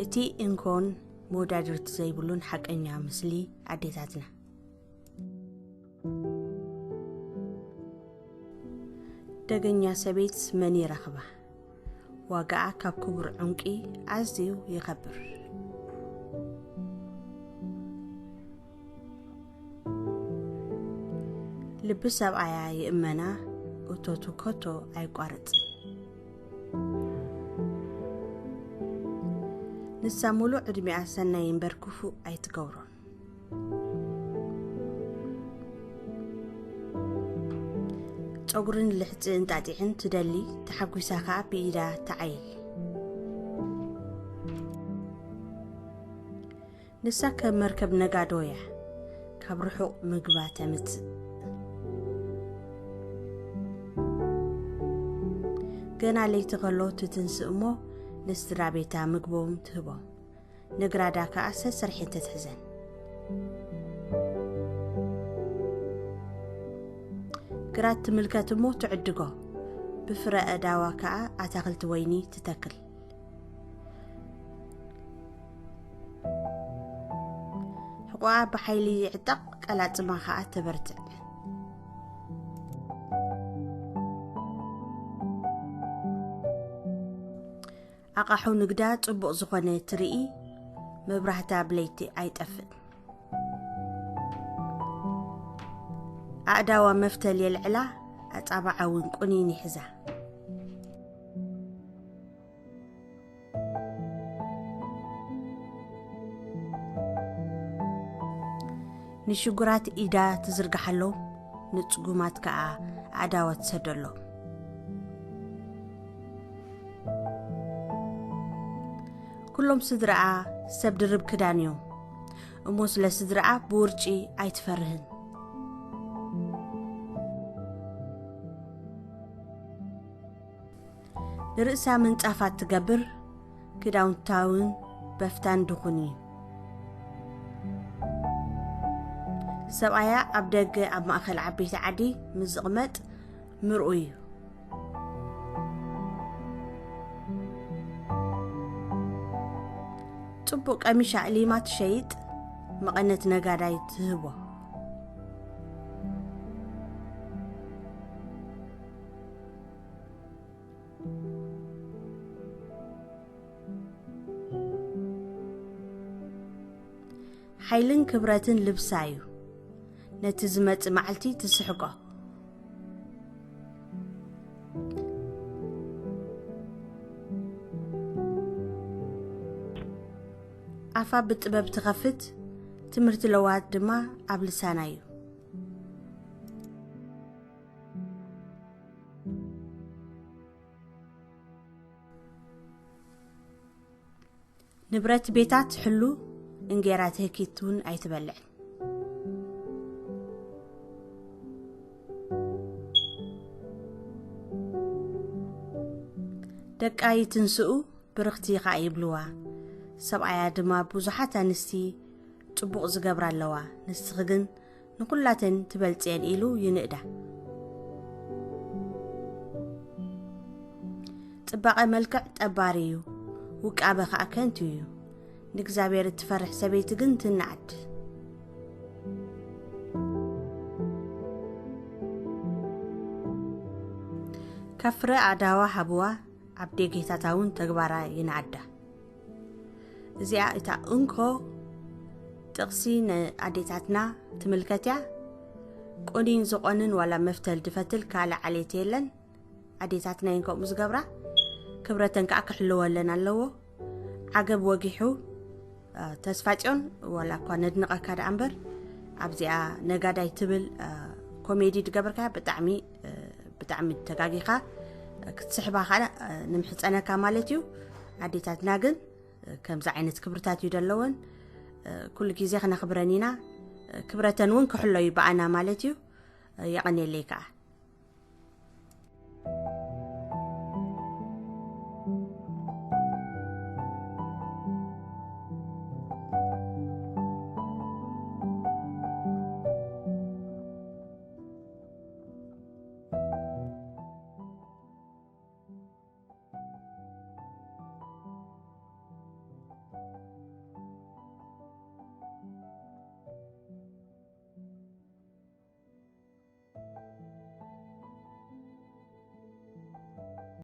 እቲ እንኮን መወዳድርቲ ዘይብሉን ሓቀኛ ምስሊ ኣዴታትና። ደገኛ ሰበይትስ መን ይረኽባ? ዋጋኣ ካብ ክቡር ዕንቂ ኣዝዩ ይኸብር። ልቢ ሰብኣያ ይእመና፣ እቶቱ ከቶ ኣይቋርጽን። ንሳ ሙሉእ ዕድሚኣ ሰናይ እምበር ክፉእ ኣይትገብሮን። ጸጉርን ልሕጺ እንጣጢዕን ትደሊ፣ ተሓጒሳ ከኣ ብኢዳ ትዓይል። ንሳ ከም መርከብ ነጋዶ እያ፣ ካብ ርሑቕ ምግባ ተምጽእ። ገና ለይቲ ከሎ ትትንስእ እሞ ንስድራ ቤታ ምግቦም ትህቦም። ነግራዳ ከኣ ሰሰርሒን ተትሕዘን። ግራት ትምልከት እሞ ትዕድጎ። ብፍረ ኣእዳዋ ከኣ ኣታኽልቲ ወይኒ ትተክል። ሕቖኣ ብሓይሊ ይዕጠቕ፣ ቀላጽማ ከኣ ተበርትዕ። ኣቓሑ ንግዳ ጽቡቕ ዝኾነ ትርኢ፣ መብራህታ ብለይቲ ኣይጠፍእን። ኣእዳዋ መፍተል የልዕላ፣ ኣጻብዓ እውን ቁኒን ይሕዛ። ንሽጉራት ኢዳ ትዝርግሓሎም፣ ንጽጉማት ከኣ ኣእዳዋ ትሰደሎም። ኩሎም ስድራኣ ሰብ ድርብ ክዳን እዮም እሞ፣ ስለ ስድራኣ ብውርጪ ኣይትፈርህን። ንርእሳ ምንጻፋት ትገብር፣ ክዳውንታ እውን በፍታን ድኹን እዩ። ሰብኣያ ኣብ ደገ ኣብ ማእከል ዓበይቲ ዓዲ ምስ ዝቕመጥ ምርኡ እዩ። ጽቡቕ ቀሚሽ ኣእሊማ ትሸይጥ፣ መቐነት ነጋዳይ ትህቦ። ሓይልን ክብረትን ልብሳ እዩ፣ ነቲ ዝመጽእ መዓልቲ ትስሕቆ። ኣፋ ብጥበብ ትኸፍት፣ ትምህርቲ ለዋሃት ድማ ኣብ ልሳና እዩ። ንብረት ቤታ ትሕሉ፣ እንጌራ ትህኪት እውን ኣይትበልዕን። ደቃ ይትንስኡ፣ ብርኽቲ ኸኣ ይብልዋ። ሰብኣያ ድማ ብዙሓት ኣንስቲ ጽቡቕ ዝገብራ ኣለዋ፣ ንስኺ ግን ንኹላተን ትበልጽየን ኢሉ ይንእዳ። ጽባቐ መልክዕ ጠባሪ እዩ፣ ውቃበ ኸኣ ከንቱ እዩ። ንእግዚኣብሔር እትፈርሕ ሰበይቲ ግን ትነኣድ። ካብ ፍረ ኣእዳዋ ሃብዋ፣ ኣብ ዴጌታታ እውን ተግባራ ይንኣዳ። እዚኣ እታ እንኮ ጥቕሲ ንኣዴታትና ትምልከት እያ። ቁኒን ዝቖንን ዋላ መፍተል ድፈትል ካልእ ዓሌት የለን። ኣዴታትና እየን ከምኡ ዝገብራ። ክብረተን ከዓ ክሕልወለን ኣለዎ። ዓገብ ወጊሑ፣ አ፣ ተስፋ ጽዮን፣ ዋላ እኳ ነድንቐካ ደኣ እምበር፣ ኣብዚኣ ነጋዳይ ትብል፣ አ፣ ኮሜዲ ድገበርካ ብጣዕሚ፣ አ፣ ብጣዕሚ ተጋጊኻ። ክትስሕባ ከዓ፣ አ፣ ንምሕጸነካ ማለት እዩ። ኣዴታትና ግን፣ አ፣ ከምዚ ዓይነት ክብርታት እዩ ደለወን። አ፣ ኩሉ ግዜ ክነኽብረን ኢና። አ፣ ክብረተን እውን ክሕሎ እዩ ብኣና ማለት እዩ። አ፣ የቐንየለይ ከዓ።